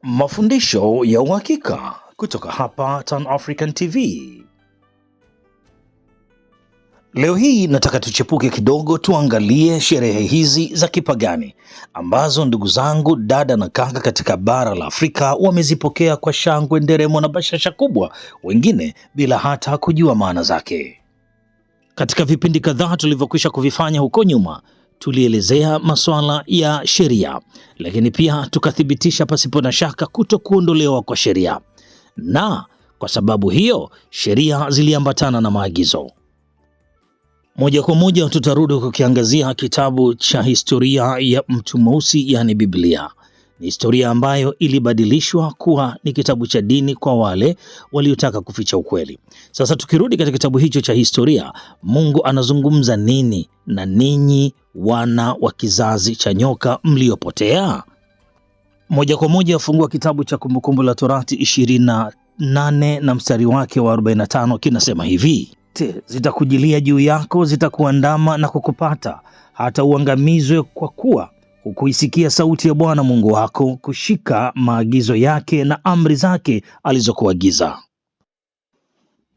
Mafundisho ya uhakika kutoka hapa Tan African TV. Leo hii nataka tuchepuke kidogo, tuangalie sherehe hizi za kipagani ambazo ndugu zangu, dada na kaka katika bara la Afrika wamezipokea kwa shangwe, nderemo na bashasha kubwa, wengine bila hata kujua maana zake. Katika vipindi kadhaa tulivyokwisha kuvifanya huko nyuma, tulielezea masuala ya sheria, lakini pia tukathibitisha pasipo na shaka kuto kuondolewa kwa sheria, na kwa sababu hiyo sheria ziliambatana na maagizo. Moja kwa moja tutarudi kukiangazia kitabu cha historia ya mtu mweusi, yaani Biblia. Ni historia ambayo ilibadilishwa kuwa ni kitabu cha dini kwa wale waliotaka kuficha ukweli. Sasa tukirudi katika kitabu hicho cha historia, Mungu anazungumza nini na ninyi wana wa kizazi cha nyoka mliopotea? Moja kwa moja fungua kitabu cha Kumbukumbu la Torati 28 na mstari wake wa 45, kinasema hivi: Zitakujilia juu yako, zitakuandama na kukupata hata uangamizwe, kwa kuwa hukuisikia sauti ya Bwana Mungu wako kushika maagizo yake na amri zake alizokuagiza.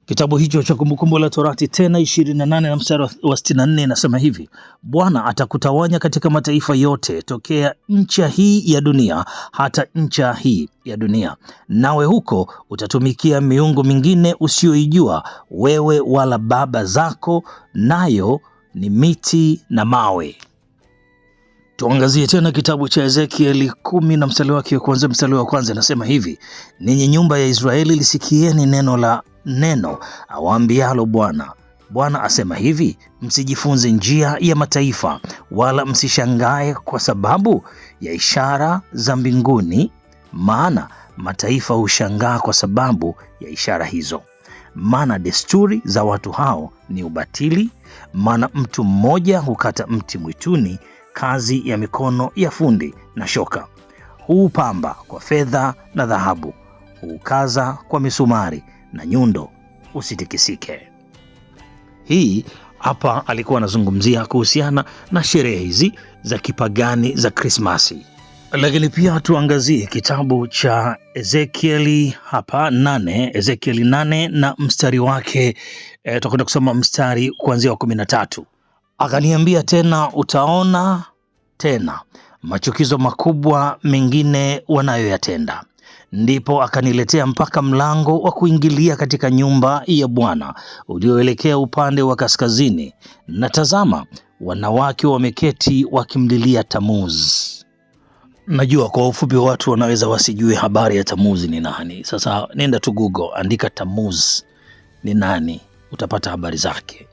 Kitabu hicho cha Kumbukumbu la Torati tena 28 na mstari wa 64 inasema hivi: Bwana atakutawanya katika mataifa yote tokea ncha hii ya dunia hata ncha hii ya dunia, nawe huko utatumikia miungu mingine usiyoijua wewe wala baba zako, nayo ni miti na mawe. Tuangazie tena kitabu cha Ezekieli 10 na mstari wake wa kwanza. Mstari wa kwanza inasema hivi: ninyi nyumba ya Israeli, lisikieni neno la neno awaambialo Bwana. Bwana asema hivi, msijifunze njia ya mataifa, wala msishangae kwa sababu ya ishara za mbinguni, maana mataifa hushangaa kwa sababu ya ishara hizo. Maana desturi za watu hao ni ubatili, maana mtu mmoja hukata mti mwituni, kazi ya mikono ya fundi na shoka. Huupamba kwa fedha na dhahabu, huukaza kwa misumari na nyundo, usitikisike. Hii hapa alikuwa anazungumzia kuhusiana na sherehe hizi za kipagani za Krismasi. Lakini pia tuangazie kitabu cha Ezekieli hapa 8, Ezekieli 8 na mstari wake tutakwenda kusoma mstari kuanzia wa 13. Akaniambia tena, utaona tena machukizo makubwa mengine wanayoyatenda. Ndipo akaniletea mpaka mlango wa kuingilia katika nyumba ya Bwana ulioelekea upande wa kaskazini, na tazama, wanawake wameketi wakimlilia Tamuz. Najua kwa ufupi watu wanaweza wasijue habari ya Tamuz ni nani. Sasa nenda tu Google, andika Tamuz ni nani, utapata habari zake.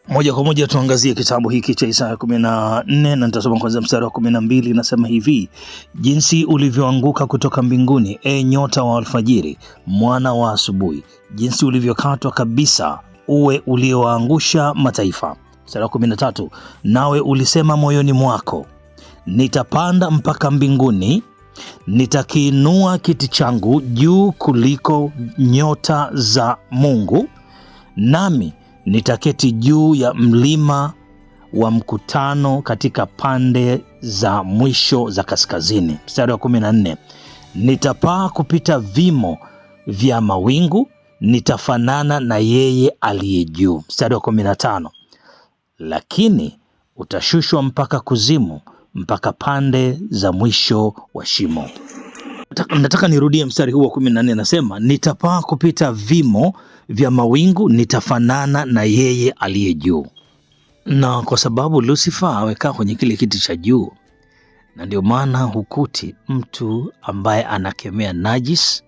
Moja kwa moja tuangazie kitabu hiki cha Isaya 14 na nitasoma kwanza mstari wa 12. Inasema hivi: jinsi ulivyoanguka kutoka mbinguni, e nyota wa alfajiri, mwana wa asubuhi, jinsi ulivyokatwa kabisa, uwe ulioangusha mataifa. Mstari wa 13, nawe ulisema moyoni mwako, nitapanda mpaka mbinguni, nitakiinua kiti changu juu kuliko nyota za Mungu, nami nitaketi juu ya mlima wa mkutano katika pande za mwisho za kaskazini. Mstari wa 14, nitapaa kupita vimo vya mawingu, nitafanana na yeye aliye juu. Mstari wa 15, lakini utashushwa mpaka kuzimu, mpaka pande za mwisho wa shimo. Nataka nirudie mstari huu wa 14, nasema nitapaa kupita vimo vya mawingu, nitafanana na yeye aliye juu. Na kwa sababu Lucifer amekaa kwenye kile kiti cha juu, na ndio maana hukuti mtu ambaye anakemea najis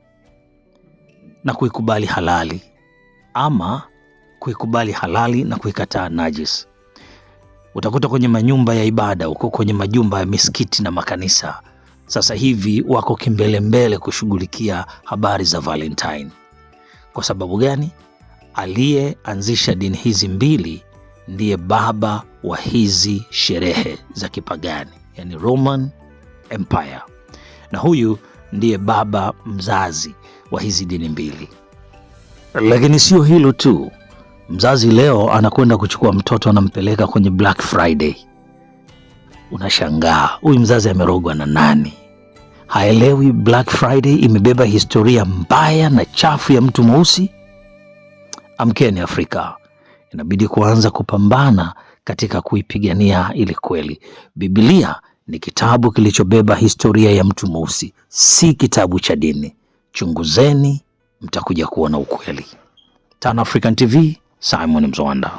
na kuikubali halali, ama kuikubali halali na kuikataa najis. Utakuta kwenye manyumba ya ibada huko, kwenye majumba ya misikiti na makanisa, sasa hivi wako kimbelembele kushughulikia habari za Valentine. Kwa sababu gani? Aliyeanzisha dini hizi mbili ndiye baba wa hizi sherehe za kipagani, yani Roman Empire, na huyu ndiye baba mzazi wa hizi dini mbili. Lakini sio hilo tu, mzazi leo anakwenda kuchukua mtoto anampeleka kwenye Black Friday. Unashangaa huyu mzazi amerogwa na nani? Haelewi Black Friday imebeba historia mbaya na chafu ya mtu mweusi? Amkeni Afrika, inabidi kuanza kupambana katika kuipigania ili kweli. Biblia ni kitabu kilichobeba historia ya mtu mweusi, si kitabu cha dini. Chunguzeni, mtakuja kuona ukweli. Tan African TV, Simon Mzwanda.